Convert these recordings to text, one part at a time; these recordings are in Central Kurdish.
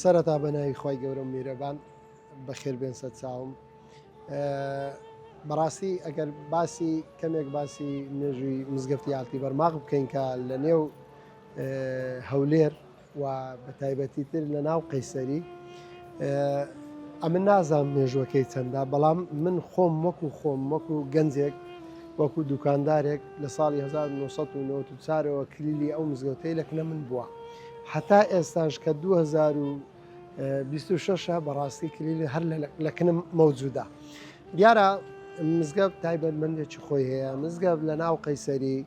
سەرەتا بە ناوی خوای گەورە و میرەبان بەخێر بێن سەر چاوم. بەڕاستی ئەگەر باسی کەمێک باسی مێژووی مزگەفتی ئالتی بەرماغ بکەین کە لە نێو هەولێر و بە تایبەتی تر لە ناو قەیسەری ئەمن نازانم مێژوەکەی چەندە بەڵام من خۆم وەکو خۆم وەکو گەنجێک وەکو دوکاندارێک لە ساڵی 1994ەوە کلیلی ئەو مزگەوتەی لە کنە من بووە هەتا ئێستاش کە 2026 بەڕاستی کلیلی هەر لە کنم مەوجودە دیارە مزگەفت تایبەتمەندێکی خۆی هەیە مزگەفت لە ناو قەیسەری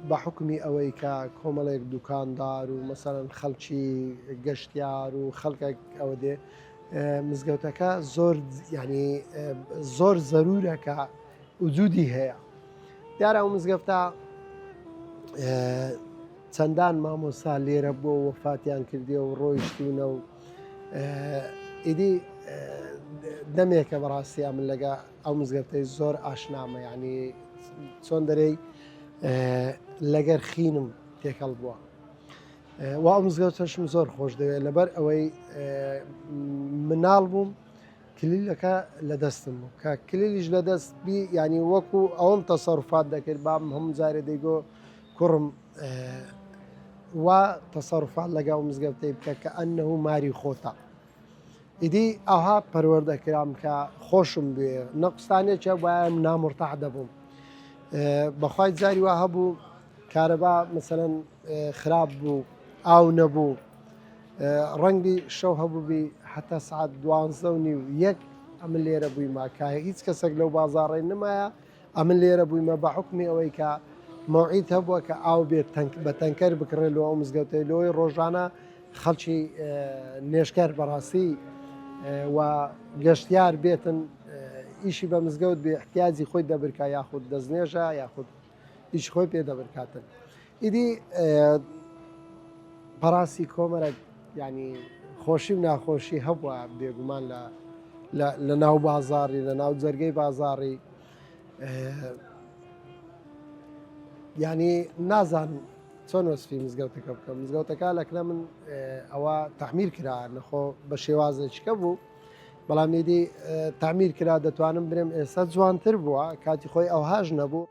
بە حوکمی ئەوەی کە کۆمەڵێک دوکاندار و مەسەلەن خەڵکی گەشتیار و خەڵکێک ئەوە دێ مزگەوتەکە زۆر ینی زۆر زەرورە کە وجودی هەیە دیارە ئەو مزگەفتە چەندان مامۆسا لێرە بۆ وەفاتیان کردی و ڕۆیشتونە و ئیدی دەمێکە بەڕاستیا من لەگە ئەو مزگەفتەی زۆر ئاشنامە یعنی چۆن دەرێی لەگەر خینم تێکەڵ بووە و ئەو مزگەوتەشم زۆر خۆش دەوێت لەبەر ئەوەی مناڵ بووم کلیلەکە لە دەستم بوو کە کلیلیش لە دەست بی ینی وەکو ئەوم تەسەرفات دەکرد بام هەموو جارێ دەیگۆ کوڕم وا تەسەرفات لەگەڵ مزگەوتەی بکە کە ئەنه ماری خۆتە ئیدی ئەوها پەروەردە کرام کە خۆشم بوێ نە قوستانێکە وایە نامرتاح دەبووم بەخوای جاری وا هەبوو کارەبا مەسەلەن خراپ بوو ئاو نەبوو ڕەنگی شەو هەبووبی حتا سعات دوانزە و نیو یەک ئەمن لێرە بوویمە کە هیچ کەسێک لەو بازاڕی نمایە ئەمن لێرە بوویمە بە حکومی ئەوەی کە مەوعید هەبووە کە ئاو بێت بە تەنکەر بکڕێ لۆ ئەو مزگەوتەی لۆی ڕۆژانە خەڵکی نێژکەر بەڕاستی و گەشتیار بێتن ئیشی بە مزگەوت بێ احتیاجی خۆی دەبرکا یاخود دەستنێژە یاخود ئیش خۆی پێ دەبرکاتن ئیدی بەڕاستی کۆمەرە ینی خۆشی و ناخۆشی هەبووە بێگومان لە لە ناو بازاڕی لە ناو جەرگەی بازاڕی ینی نازانم چۆن وەسفی مزگەوتەکە بکەم مزگەوتەکە لەکنە من ئەوە تەعمیر کرا نەخۆ بە شێوازێکیکە بوو بەڵام ئیدی تەعمیر کرا دەتوانم برێم ئێستا جوانتر بووە کاتی خۆی ئەوهاش نەبوو.